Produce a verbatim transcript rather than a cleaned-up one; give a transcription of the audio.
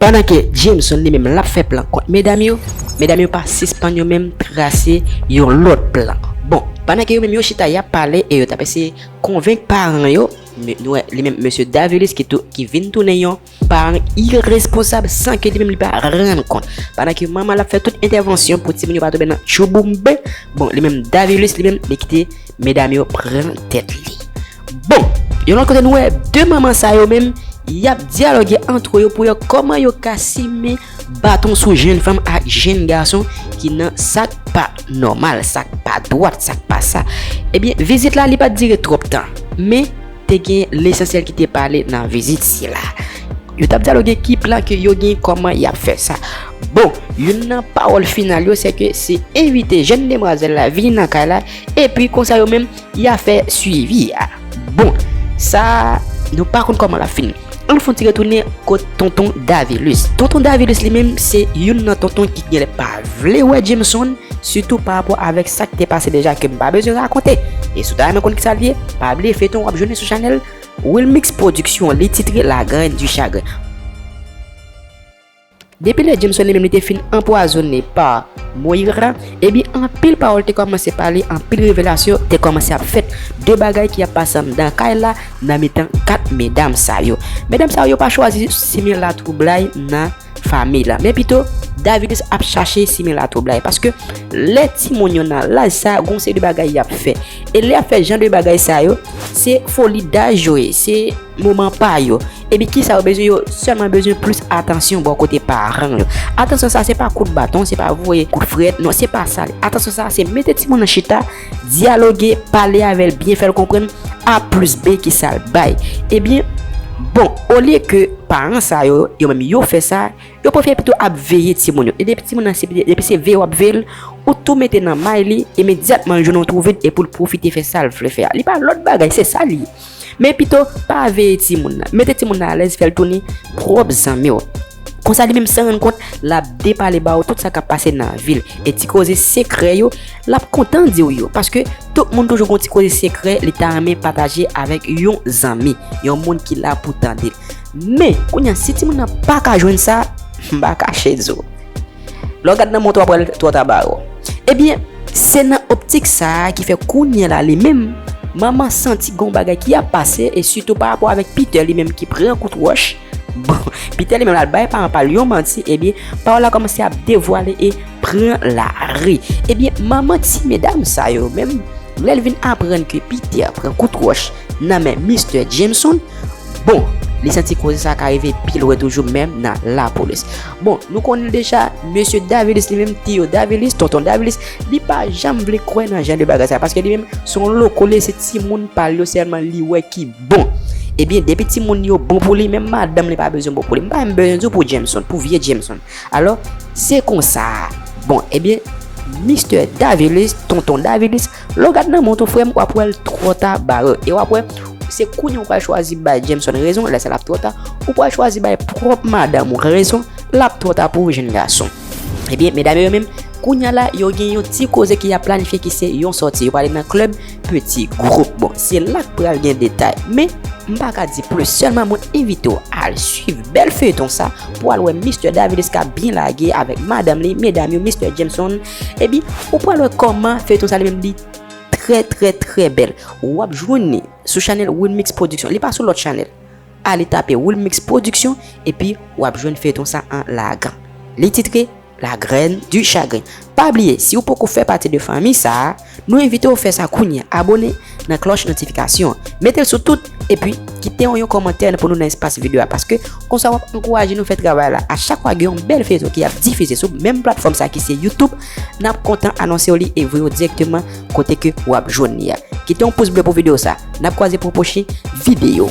Pandan ke Jameson li menm l ap fè plan kont medam yo, medam yo pa sispann yo menm trase yon lòt plan. Bon, pandan ke yo menm yo chita y ap pale e yo t ap eseye konvenk paran yo, nou wè li menm mesye Davilis ki tou, ki vin tounen yon paran iresponsab san ke li menm li pa rann kont. Pandan ke manman l ap fè tout entèvansyon pou timoun yo pa tonbe nan tchouboumbe, bon, li menm Davilis li menm li kite medam yo pran tèt li. Bon, yon lòt kote nou wè de manman sa yo menm y ap dyaloge ant yo pou yo kòman yo ka simen baton sou jenn fanm ak jenn gason ki nan sa k pa nòmal, sa k pa dwat, sa k pa sa. Ebyen, vizit la li pa t dire twòp tan, men te gen lesansyèl ki te pale nan vizit sila. Yo t ap dyaloge ki plan ke yo gen, kòman y ap fè sa. Bon, youn nan pawòl final yo se ke se envite jenn demwazèl la vini nan kay la, epi konsa yo menm y a fè swivi a. Bon, sa nou pa konn kòman l ap fini. Ann fè yon ti retounen kot tonton Davilus. Tonton Davilus li menm se youn nan tonton ki genlè pa vle wè Jameson, sitou pa rapò avèk sa k te pase deja ke m pa bezwen rakonte. E si w ta renmen konn kisa l ye, pa bliye feyton w ap jwenn sou chanèl Wilmix Production, li titre La Graine du Chagrin. Depi lè Jameson li menm li te fin anpwazonnen pa Moira, ebyen anpil pawòl te kòmanse pale, anpil revelasyon te kòmanse ap fèt de bagay ki ap pase anndan kay la nan mitan kat medam sa yo. Medam sa yo pa chwazi simen latwoublay nan fanmi la, men pito Davilus ap chache simen latwoublay, paske lè timoun yo nan laj sa, gon seri de bagay y ap fè. E lè y ap fè jan de bagay sa yo, se foli daj yo ye, se moman pa yo. Epi kisa yo bezwen? Yo sèlman bezwen plis atansyon bò kote paran yo. Atansyon sa se pa kout baton, se pa voye kout frèt, non, se pa sa. Atansyon sa se mete timoun nan chita, dyaloge, pale avè l byen, fè l konprann A plis B kisa l bay. Ebyen, bon, olye ke paran sa yo, yo menm yo fè sa, yo prefere pito ap veye timoun yo. E depi timoun nan se, depi se veye w ap veye l, ou tou mete nan may li, imedyatman l jwenn yon twou vid, epi l pwofite fè sa l vle fè a. Li pa lòt bagay, se sa li ye. Men pito pa veye timoun nan. Mete timoun nan alèz, fè l tounen pwòp zanmi w. Konsa li menm san rann kont, l ap depale ba w tout sa k ap pase nan vi l. E ti koze sekrè yo, l ap kontan di w yo. Paske tout moun toujou gon ti koze sekrè li ta renmen pataje avèk yon zanmi, yon moun ki la pou tande l. Men, kounye a, si timoun nan pa ka jwenn sa, m pa kache di w. Lè w gad nan mont w ap wè l twò ta bare w. Ebyen, se nan optik sa a ki fè kounye a la li menm, manman santi gon bagay ki ap pase, e sitou pa rapò avèk Peter li menm ki pran kout wòch. Bon, Peter li menm l al bay paran pa l yon manti, ebyen, pawòl la kòmanse ap devwale e pran lari. Ebyen, manman ti medam sa yo menm, lè l vin aprann ke Peter pran kout wòch nan men Mistè Jameson, bon, li santi koze sa ka rive pi lwen toujou menm nan lapolis. Bon, nou konnen deja, mesye Davilus li menm, Tiyo Davilus, tonton Davilus, li pa janm vle kwè nan jan de bagay sa, paske li menm, se yon lokole, se timoun pa l yo sèlman li wè ki bon. Ebyen, depi timoun yo bon pou li, menm madanm li pa bezwen bon pou li. M pa menm bezwen di w pou Jameson, pou vye Jameson. Alò, se konsa. Bon, ebyen, Mistè Davilus, tonton Davilus, lè w gad nan mont ou, frè m, w ap wè l twò ta bare w. E w ap wè, se kounye a w pral chwazi bay Jameson rezon, lè sa l ap twò ta, ou pral chwazi bay pwòp madanm ou rezon, l ap twò ta pou w, jenn gason. Ebyen, medam yo menm, kounye a la, yo gen yon ti koze ke y ap planifye ki se yon sòti. Yo prale nan klèb Peti Gwoup. Bon, se la k pral gen detay. Men, m pa ka di plis. Sèlman mwen envite w al swiv bèl feyton sa pou w al wè Mistè Davilus k ap byen lage avèk madanm li, medam yo, Mistè Jameson. Ebyen, ou pral wè kòman feyton sa li menm li trè, trè, trè bèl. W ap jwenn li sou chanèl Wilmix Production. Li pa sou lòt chanèl. Ale tape Wilmix Production, epi w ap jwenn feyton sa an lagan. Li titre La Graine du Chagrin. Pa bliye, si w poko fè pati de fanmi sa a, nou envite w fè sa kounye a. Abone nan klòch notifikasyon an. Mete l sou tout, epi kite yon, yon kòmantè pou nou nan espas videyo a, paske konsa w ap ankouraje nou fè travay la. A chak fwa gen yon bèl feyton ki ap difize sou menm platfòm sa ki se YouTube, n ap kontan anonse w li e voye w dirèkteman kote ke w ap jwenn li a. Kite yon pous ble pou videyo sa. N ap kwaze pou yon pwochen videyo.